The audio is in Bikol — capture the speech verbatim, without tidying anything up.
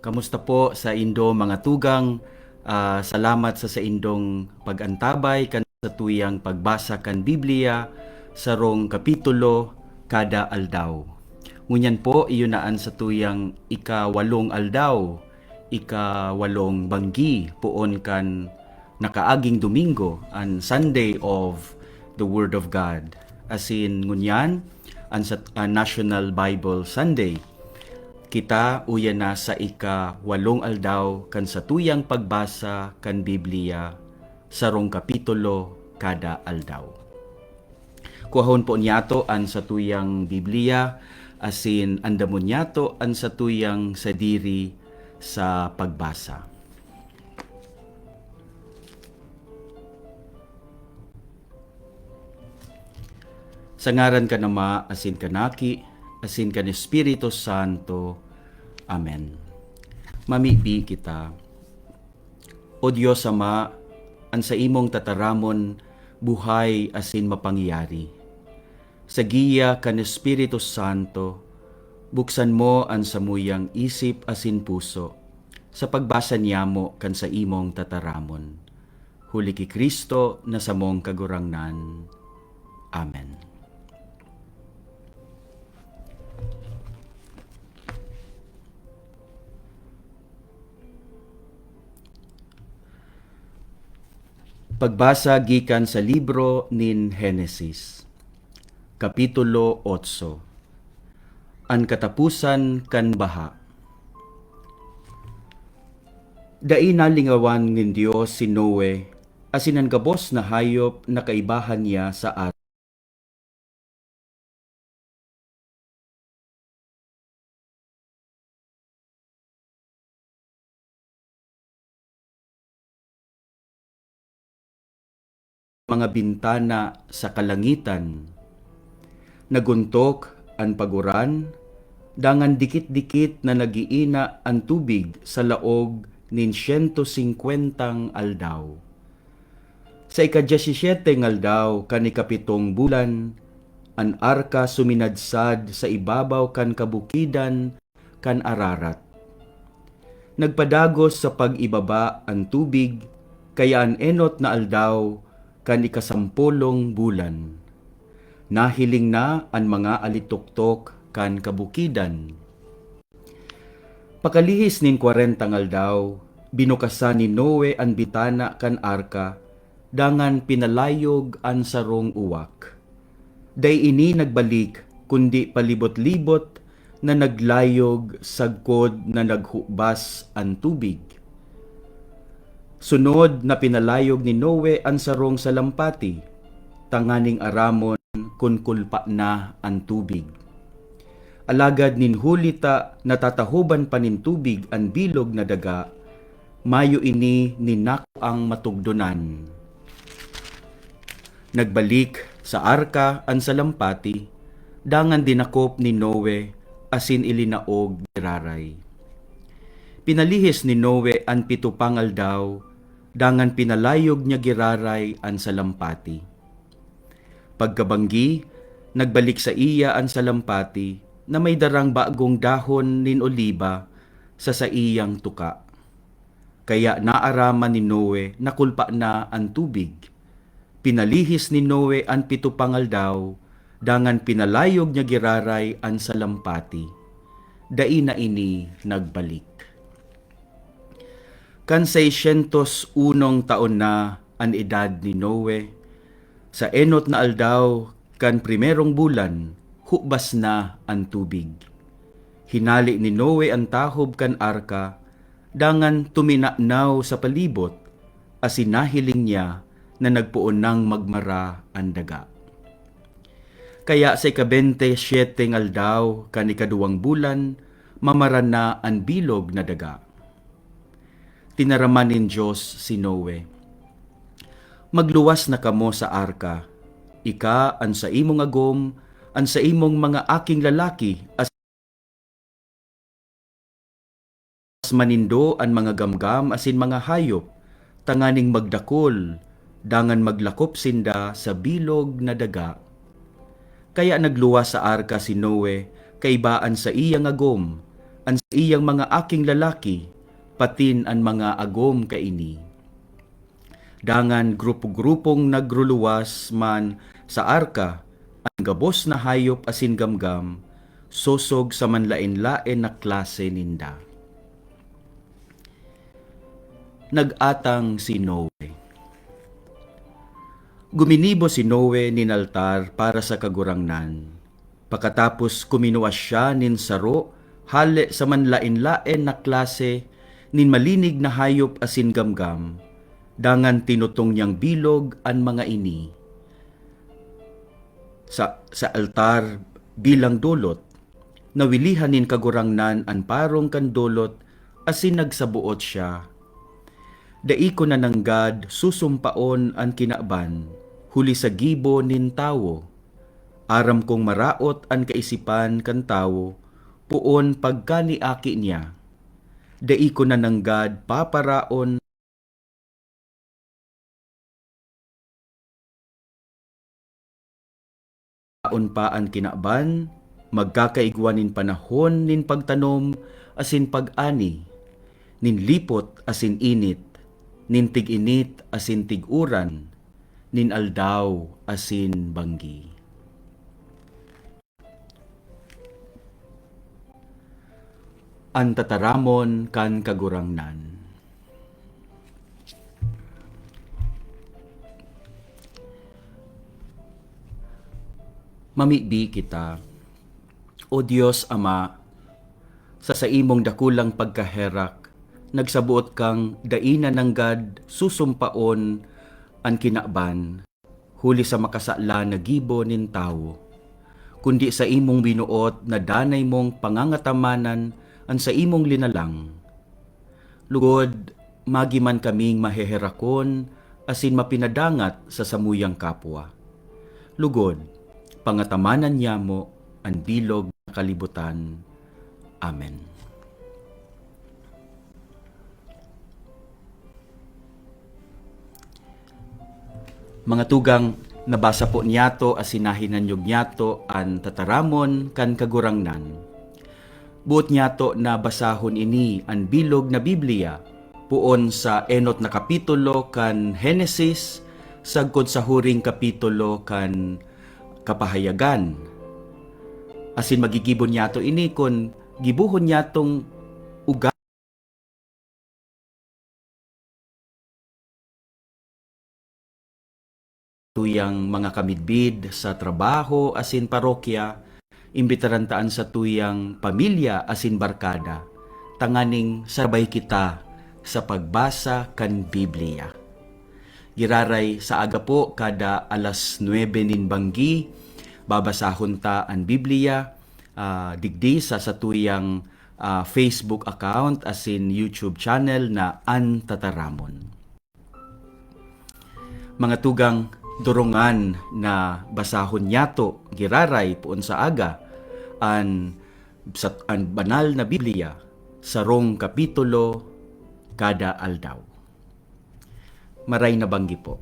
Kamusta po saindo, mga tugang? Ah, salamat sa saindong pag-antabay kan satuyang pagbasa kan Biblia, sarong kapitulo kada aldaw. Ngunyan po, iyo na an satuyang ikawalong aldaw, ikawalong banggi, poon kan nakaaging Domingo, an Sunday of the Word of God. Asin ngunyan, an sat-, an National Bible Sunday. Kita uya na sa ikawalong aldaw kan satuyang pagbasa kan Biblia, sarong kapitulo kada aldaw. Kuahon po niyato an satuyang Biblia, asin andamon niyato an satuyang sadiri sa pagbasa. Sa ngaran kan Ama, asin kan Aki, asin kan Espiritu Santo. Amen. Mamibi kita. O Dios Ama, an saimong tataramon buhay asin mapangyari. Sa giya kan Espiritu Santo, buksan mo an samuyang isip asin puso sa pagbasa niyamo kan saimong tataramon. Huli ki Cristo na samong Kagurangnan. Amen. Pagbasa gikan sa libro nin Henesis, Kapitulo otso. An kataposan kan baha. Dai nalingawan nin Dios si Noe asin an gabos na hayop na kaibahan niya sa mga bintana sa kalangitan. Naguntok an paguran, dangan dikit-dikit na nag-iina an tubig sa laog nin siyento singkwentang aldaw. Sa ika-dyesisiyete nga aldaw kan ikapitong bulan, an arka suminadsad sa ibabaw kan kabukidan kan Ararat. Nagpadagos sa pag-ibaba an tubig, kaya an enot na aldaw kan ikasampolong bulan, nahiling na an mga alitoktok kan kabukidan. Pakalihis nin kwarentang aldaw, binukasan ni Noe an bitana kan arka, dangan pinalayog an sarong uwak. Dai ini nagbalik, kundi palibot-libot na naglayog sagkod na naghubas an tubig. Sunod na pinalayog ni Noe an sarong salampati, tanganing aramon kun kulpa na an tubig. Alagad nin huli ta natatahoban pa nin tubig an bilog na daga, mayo ini nin nakuang matugdonan. Nagbalik sa arka an salampati, dangan dinakop ni Noe asin ilinaog giraray. Pinalihis ni Noe an pito pang aldaw, dangan pinalayog niya giraray an salampati. Pagkabanggi, nagbalik saiya an salampati na may darang bagong dahon nin oliba sa saiyang tuka. Kaya naaraman ni Noe na kulpa na an tubig. Pinalihis ni Noe an pito pang aldaw, dangan pinalayog niya giraray an salampati. Dai na ini nagbalik. Kan seiscientos unong taon na an edad ni Noe, sa enot na aldaw kan primerong bulan, hubas na an tubig. Hinale ni Noe an tahob kan arka, dangan tuminanaw sa palibot, asin nahiling niya na nagpoon nang magmara an daga. Kaya sa ika-bente siyete nga aldaw kan ikaduwang bulan, mamara na an bilog na daga. Tinaraman nin Dios si Noe, "Magluwas na kamo sa arka, ika, an saimong agom, an saimong mga aking lalaki, as manindo an mga gamgam asin mga hayop, tanganing magdakul, dangan maglakop sinda sa bilog na daga." Kaya nagluwas sa arka si Noe kaiba an saiyang agom, an saiyang mga aking lalaki, patin an mga agom kaini. Dangan grupo-grupong nagruluwas man sa arka an gabos na hayop asin gamgam, sosog sa manlaen-laen na klase ninda. Nag-atang si Noe. Guminibo si Noe nin altar para sa Kagurangnan. Pakatapos kuminua siya nin saro hale sa manlaen-laen na klase nin malinig na hayop asin gamgam, dangan tinutong niyang bilog an mga ini sa, sa altar bilang dolot. Nawilihan nin Kagurangnan an parong kan dolot asin nagsaboot siya, "Dai ko na nanggad susumpaon an kinaban huli sa gibo nin tawo. Aram kong maraot an kaisipan kan tawo poon pagka niaki niya. Dai ko na nanggad paparaon aon pa an kinaban, magkakaigwa nin panahon nin pagtanom asin pag-ani, nin lipot asin init, nin tig-init asin tig-uran, nin aldaw asin banggi." An tataramon kan Kagurangnan. Mamibi kita. O Dios Ama, sa saimong dakulang pagkaherak, nagsaboot kang dai na nanggad susumpaon an kinaban huli sa makasala na gibo nin tawo, kundi saimong binuot na danay mong pangangatamanan an saimong linalang. Lugod, magi man kaming maheherakon asin mapinadangat sa samuyang kapwa. Lugod, pangatamanan niyamo an bilog na kalibutan. Amen. Mga tugang, nabasa po niyato asin nahinanyog niyato an tataramon kan Kagurangnan. Boot niyato na basahon ini, an bilog na Biblia, poon sa enot na kapitulo kan Henesis sagkod sa huring kapitulo kan Kapahayagan. Asin magigibo niyato ini kun gibohon niyatong uga tuyang mga kamidbid sa trabaho asin parokya, imbitaran ta an satuyang pamilya asin barkada, tanganing sabay kita sa pagbasa kan Biblia. Giraray sa aga po, kada alas nuebe nin banggi, babasahon ta an Biblia, ah, digdi sa satuyang, ah, Facebook account asin YouTube channel na An Tataramon. Mga tugang, dorongan na basahon niyato giraray poon sa aga an, sa, an Banal na Biblia, sarong kapitulo kada aldaw. Maray na banggi po.